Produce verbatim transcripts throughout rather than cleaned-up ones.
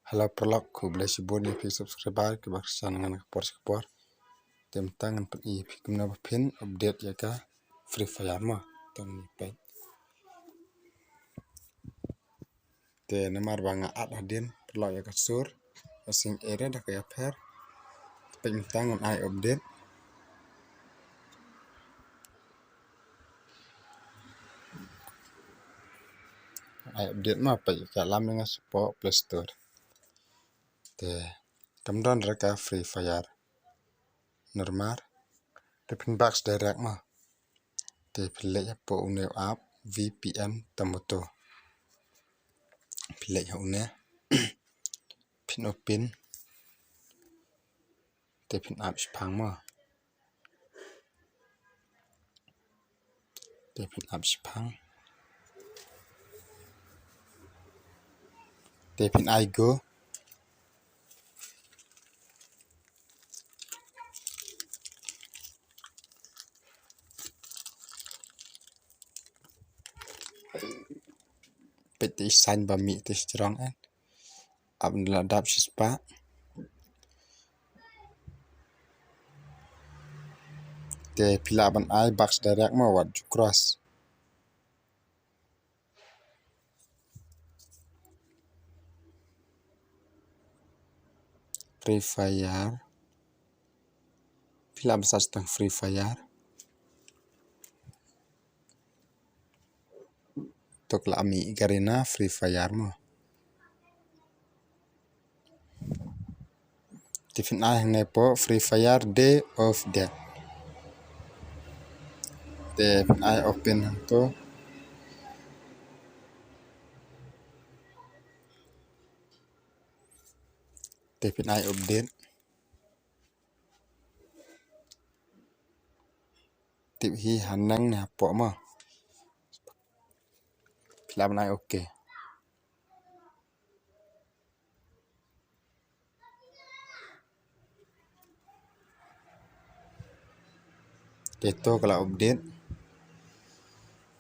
Hello paralok, khublei shibun ïa phi subscriber kiba kyrshan ngan ka por sha ka por. Te mynta ngan pyni ïa phi kumno ba phin update ïa ka Free Fire mo. Te ngin peit. Te namar ba nga add hadien paralok ïa ka sur, ka sing error da ka ïapher. Peit mynta ngan ai update. Ai update ma peit ka lam nga sha Play Store. Te kam don re ka Free Fire normal. Te phin bak direct ma. Te phin leit hapoh une u app V P N Tamoto. Phin leit ha une. Phin open. Te phin ap shiphang ma. Te phin ap shiphang. Te phin ai go. Peit te i sign ba mih te sdrong en. Ap nda la dap shispah. Te phi lah ban ai bak direct mo wat ju cross. Free Fire. Phi lah ban search tang Free Fire. Tok la ami Garena Free Fire mo. Te phin ai hangne hapoh Free Fire Day of Death. Te phin ai open hangto. Te phin ai update. Tip hi hanang ne hapoh mo. Phi lah ban ai okay. Te to ka la update.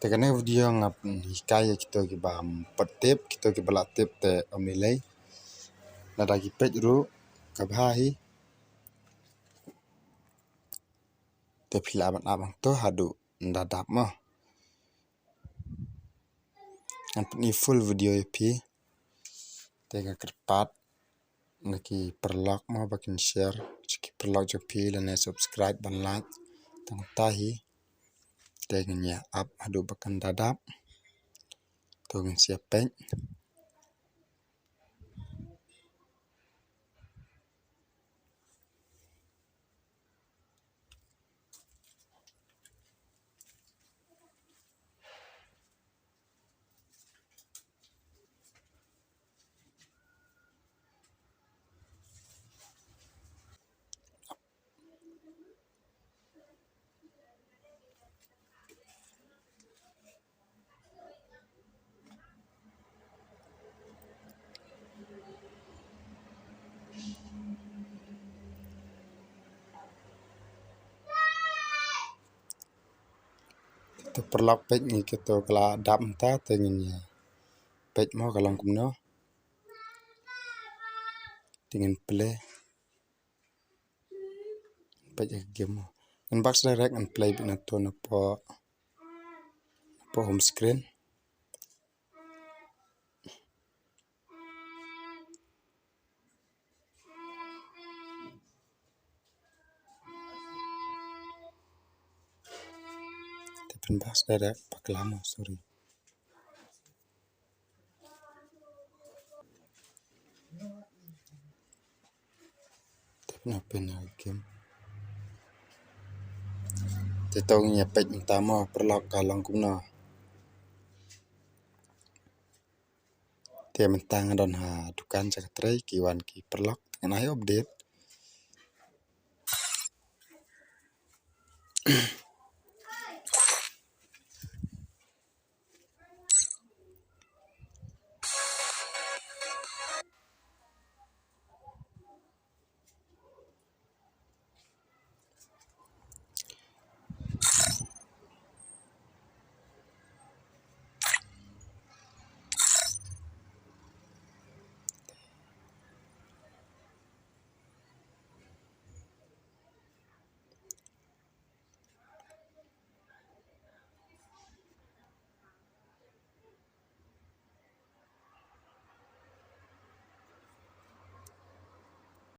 Te kane video nga pynhikai ïa kito kiba ym pat tip, kito kiba la tip te ym lei lei. Lada ki peit ruh ka bha hi. Te phi lah ban ap hangto haduh nda dap mo. Ngan pyni full video ïa phi. Te nga kyrpad na ki paralok mo ba kin share sha ki paralok jong phi lane subscribe ban like. Tang ta hi. Te ngin ïa ap haduh ba kan da dap. To ngin sa ïa peit. Te paralok peit ngi kito ka la dap mynta te ngin ïa peit mo ka long kumno. Te ngin play. Peit ïa ka game mo. Ngan bak direct ngan play beit na to na po, na po home screen. Te pynbak direct bakla mo, sorry. Te pyn open ïa ka game. Te to ngin ïa peit mynta mo paralok ka long kumno. Te mynta nga don ha dukan jong ka trei ki wan ki paralok te ngan ai update.